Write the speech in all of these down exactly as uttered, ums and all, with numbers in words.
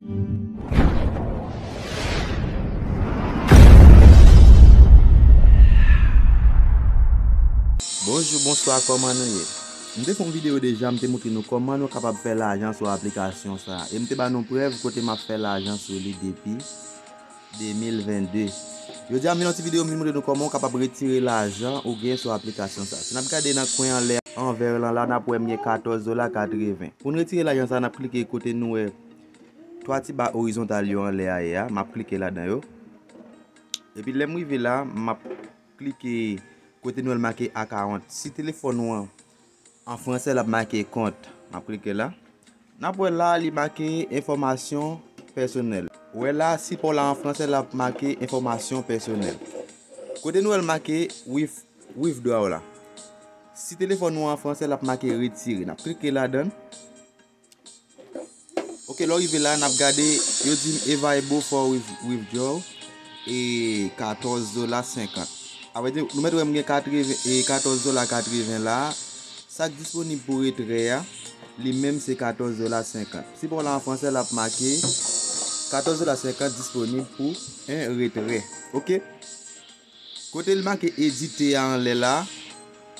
Bonjou, bonswa, kòman nou ye? M te fè yon videyo deja, m te montre nou kòman nou kapab fè lajan sou aplikasyon sa a. E m te ba nou prèv kote m ap fè lajan sou li depi de mil vennde. Jodi a, m vin yon ti videyo, m vin montre nou kòman w kapab retire lajan ou gen sou aplikasyon sa a. Si n ap gade nan kwen anlè anvè lan la, n ap wè m gen katòz dola katreven. Pou n retire lajan sa a, n ap klike kote nou wè twa ti ba orizontal yo anlè a ye a. M ap klike ladan yo. Epi lè m rive la, m ap klike kote nou wè l make account. Si telefòn ou an, an fransè, l ap make kont. M ap klike la. N ap wè la, li make enfòmasyon pèsonèl. Ou wè la, si pa w la an fransè, l ap make enfòmasyon pèsonèl. Kote nou wè l make with-, withdraw la. Si telefòn ou an fransè, l ap make retire. N ap klike ladan l. Ok, lè w rive la, n ap gade, yo di m available for with-, withdraw, e katòz dola senkant. Sa vle di, nou mèt wè m gen katreven, e katòz dola katreven la. Sa k disponib pou retrè a, li menm se katòz dola senkant. Si pa w la an fransè, l ap make katòz dola senkant disponib pou en retrait. Ok? Kote l make edite a anlè la,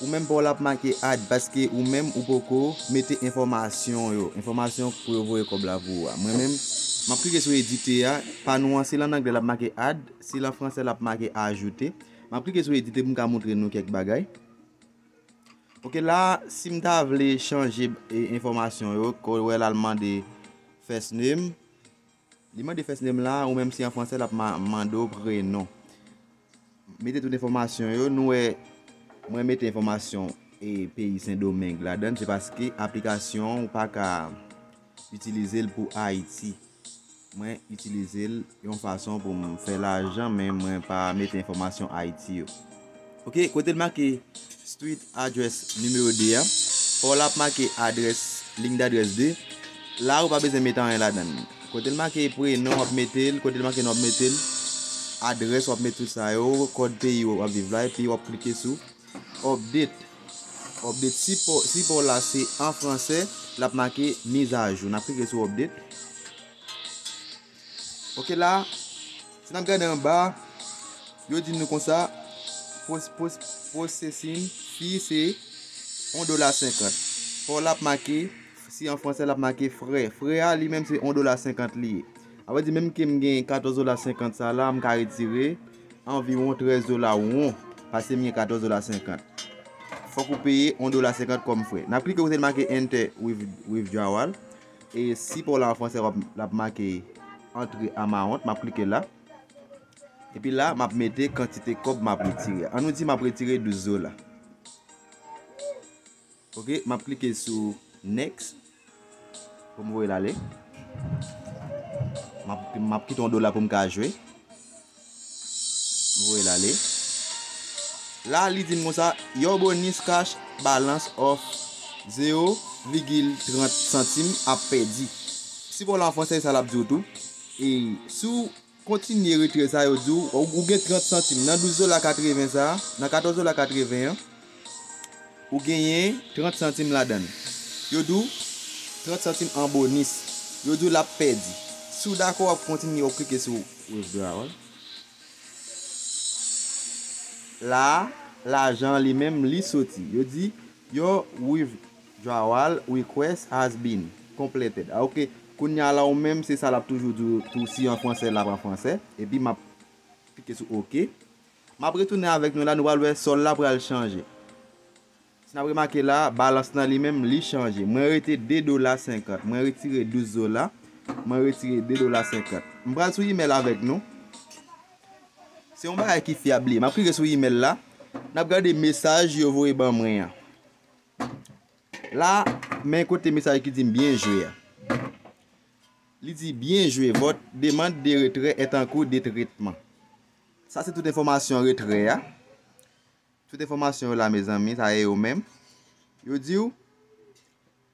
ou menm pa w la ap make add, paske ou menm ou poko mete enfòmasyon yo, enfòmasyon pou yo voye kòb la pou ou a. Mwen menm, m ap klike sou edite a, pa nou an, si l an anglè l ap make add, si l an fransè l ap make ajouter. M ap klike sou edite pou m ka montre nou kèk bagay. Ok, la, si m ta vle chanje, e, enfòmasyon yo, ko wè la l mande first name, li mande first name la, ou menm si an fransè, l ap ma-, mande w prenon. Mete tout enfòmasyon yo, nou wè, mwen mete enfòmasyon, e, peyi Sendomeng ladan l, se paske aplikasyon ou pa ka itilize l pou Ayiti. Mwen itilize l yon fason pou m fè lajan, men mwen pa mete enfòmasyon Ayiti yo. Ok, kote l make street address nimewo de a, pa w la ap make adrès, ligne d'adresse de. La, ou pa bezwen mete anyen ladan l. Kote l make prenon, w ap mete l. Kote l make non, w ap mete l. Adrès, w ap mete tout sa yo. Kòd peyi w ap viv la, epi w ap klike sou update. Update, si pa w, si pa w la se an fransè, l ap make mizajou. N ap klike sou update. Ok, la, si n ap gade anba, yo di nou konsa, pros-, pros-, processing fee se yon dola senkant. Pa w la ap make, si an fransè, l ap make frè. Frè a, li menm, se yon dola senkant li ye. Sa vle di, menm ke m gen katòz dola senkant sa la, m ka retire anviwon trèz dola won, paske m gen katòz dola senkant. Fòk ou peye yon dola senkant kòm frè. N ap klike kote l make enter with-, withdrawal. E si pa w la an fransè, w ap, l ap make antre amount, m ap klike la. Epi la, m ap mete kantite kòb m ap retire. An nou di m ap retire douz dola. Ok, m ap klike sou next pou m voye l ale. M ap, m ap kite yon dola pou m ka jwe. M voye l ale. La, li di m konsa, your bonus cash balance of zewo vigil trant santim ap pèdi. Si pa w la an fransè, sa l ap di w tou. E si w kontinye retrè sa, yo di w, ou, ou gen trant santim. Nan douz dola katreven sa, nan katòz dola katreven an, ou genyen trant santim ladan l. Yo di w, trant santim an bonis. Yo di w l ap pèdi. Si w dakò, w ap kontinye, w ap klike sou withdrawal. La, lajan an li menm, li soti. Yo di, your withdrawal request has been completed. Ah, ok. Kounye a la, ou menm, se sa l ap toujou di w tou, si an fransè, l ap an fransè. Epi m ap klike sou ok. M ap retounen avèk nou la, nou pral wè sòl la pral chanje. Si n ap remake la, balans nan li menm, li chanje. Mwen rete de dola senkant. Mwen retire douz dola. Mwen retire de dola senkant. M pral sou imèl avèk nou. Se yon bagay ki fyab li ye. M ap klike sou imèl la. N ap gade mesaj yo voye ban mwen an. La, men kote mesaj ki di m byen jwe a. Li di, byen jwe, votre demande de retrait est en cours de traitement. Sa se tout enfòmasyon retrè a. Tout enfòmasyon yo la, mezanmi, sa e yo menm. Yo di w,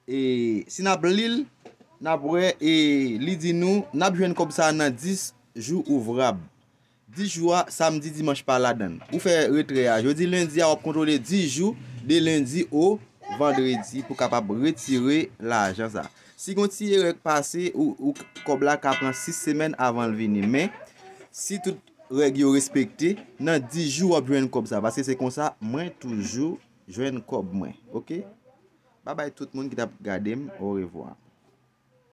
e, si n ap li l, n ap wè, e, li di nou, n ap jwenn kòb sa a nan dis jou ouvrab. Dis jou a, samdi, dimanch pa ladan l. Ou fè retrè a jodi, lendi a, w ap kontwole dis jou, de lendi o vandredi, pou kapab retire lajan sa. Si gon ti erè k pase, ou, ou kòb la ka pran sis semèn avan l vini. Men, si tout règ yo respekte, nan dis jou w ap jwenn kòb sa. Paske se konsa, mwen toujou jwenn kòb mwen. Oke? Babay tout moun ki t ap gade m. Orevwa.